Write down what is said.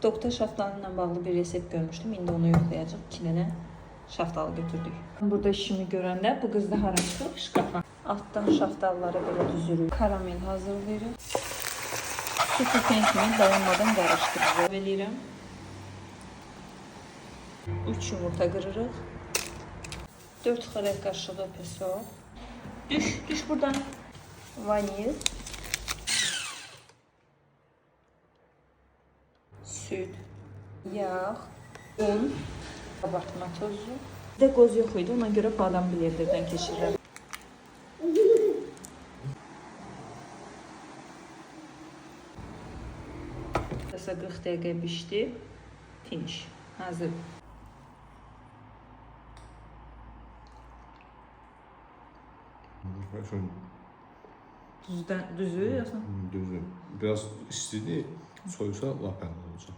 TikTokda şaftalı ilə bağlı bir resept görmüşdüm. İndi onu yoxlayacağıq. 2 dənə şaftalı götürdük. Burada işimi görəndə bu qız da hara çıxıb? Şkafa. Altdan şaftalları belə düzürük. Karamel hazırlayırıq. Su tökən kimi dayanmadan qarışdırırıq. Eləyirəm. 3 yumurta qırırıq. 4 xörək qaşığı peso. Düş, düş buradan. Vanil. Süd, yağ, un, qabartma tozu. Bir də qoz yox idi, ona görə badam blenderdən keçirirəm. Qısa 40 dəqiqə bişdi. Finish. Hazır. Şöyle Düzdən düzü yoxsa? düzü. Biraz istidir. Soyusa lap əla olacaq.